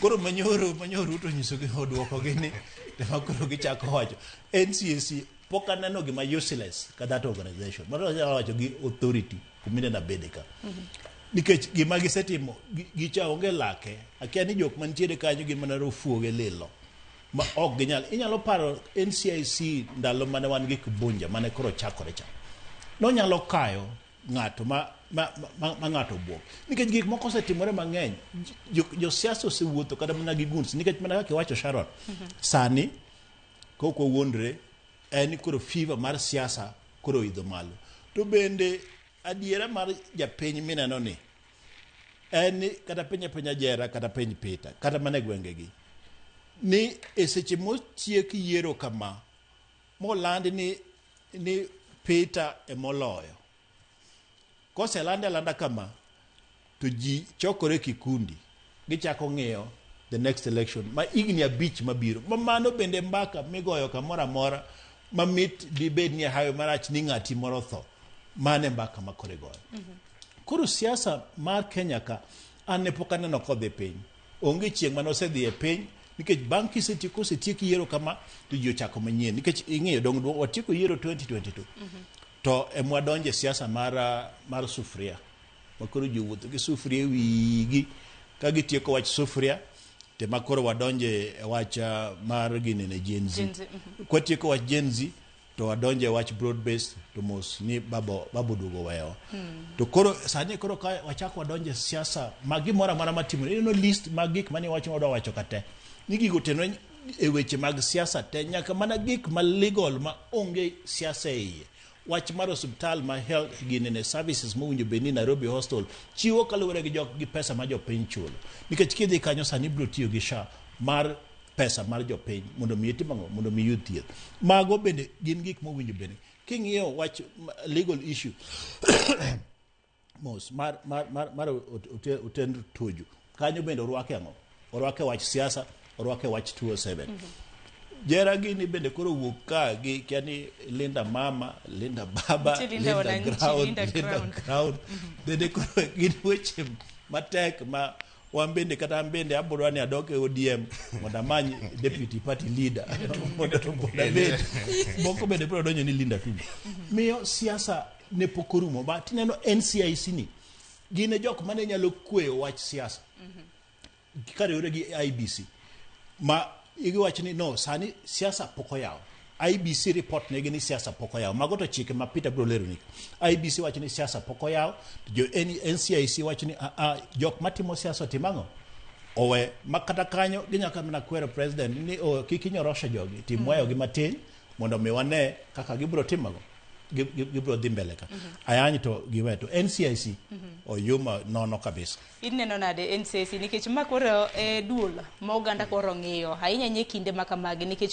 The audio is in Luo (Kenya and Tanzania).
Koro manyoro Ruto onyisogi, oduokogi ni tema koro gichako wacho NCAC pok aneno gima useless ka that organization. Mano anyalo wacho gi authority kumineno abede ka. Nikech gima gisetimo gicha onge lake. Akia ni jok mantiere kanyo gin mana rofuoge lilo ma ok ginyal. Inyalo paro NCIC ndalo mane wan gi Kibunja mane koro chakore cha. Nonyalo kayo ng'ato ma ng'ato obuok. Nikech gik moko osetimore mang'eny. Josiasa osewuotho kata mana gi guns. Nikech mana kaka iwacho, Sharon, sani kok wawuondre en ni koro fever mar siasa koro oidho malo. To bende adiera mar japiny mineno ni en ni kata penj apenja Jera, kata penj Peter, kata mana e gwengegi ni e seche motiek yiero kama moland ni Peter emoloyo, koselande alanda kama to ji chokore kikundi gichako ng'iyo the next election ma higni 5 mabiro. Ma mano bende mbaka migoyo kamoro amora mamit dibed ni hayo marach ni ng'ati moro tho, mano e mbaka ma koro igoyo. Koro siasa mar Kenya ka an ne pok aneno kodhi piny. Onge chieng' mane osedhi e piny, nikech bang' kisetieko osetiek yiero kama to ji ochako manyien. Nikech ing'eyo dong watieko yiero 2022 to emwadonje e siasa mar sufuria ma koro ji owuotho gi sufuria e wigi. Ka gitieko wach sufuria to ema koro wadonje e wach mar ginene Gen Z. Gen Z. Kwatieko wach Gen Z to wadonje e wach broad based to mos ni baba oduogo weyowa. To koro sani koro ka wachako wadonje e siasa ma gimoro amora matimore, ineno list mag gik mane wacho wadwa wacho ka te ni gigo tenore e weche mag siasa te, nyaka mana gik ma legal ma onge siasa e iye. Wach mar osiptal ma health ginene services mowinjo bed ni Nairobi Hospital chiwo kaluwore gi jok gi pesa ma jopiny chulo, nikech kidhi kanyo sani ibiro tiyo gi SHA mar pesa mar jopiny mondo mi itim ang'o, mondo mi iyud thieth. Mago bende gin gik mowinjo bed king'iyo wach legal issue mos mar Oten Tuju kanyo bende orwake ang'o, orwake wach siasa, orwake wach 207. Jera gini bende koro wuok ka gi kia ni Linda Mama, Linda Baba, Nitie Linda Linda Wananchi, Ground, Linda Linda Ground. Ground. Bende koro gin weche matek ma wan bende, kata an bende abiro ni adok e ODM mondo amany deputy party leader mondo abed moko bende biro donjo ni Linda Tumbo. Miyo siasa ne pok orumo ma tineno NCIC ni gin e jok mane nyalo kweyo wach siasa kariwore gi IEBC ma igiwacho ni no, sani siasa pok oyawo. IEBC report negi ni siasa pok oyawo. Mago to chike ma Peter biro leroni. IEBC wacho ni siasa pok oyawo, to jo NCIC wacho ni ah, ah, jok matimo siasa otim ang'o, owe ma kata kanyo ginyaka mana kwero president ni oh, kik inyorosha jogi, tim weyogi matin mondo mi wane kaka gibiro timo ang'o, gibiro dhi mbele ka ayany to giwe to NCIC oyuma nono kabisa. Ineno nade NCIC, nikech ma koro e duol ma oganda koro ng'iyo ahinya ahinya e kinde ma kamagi nikech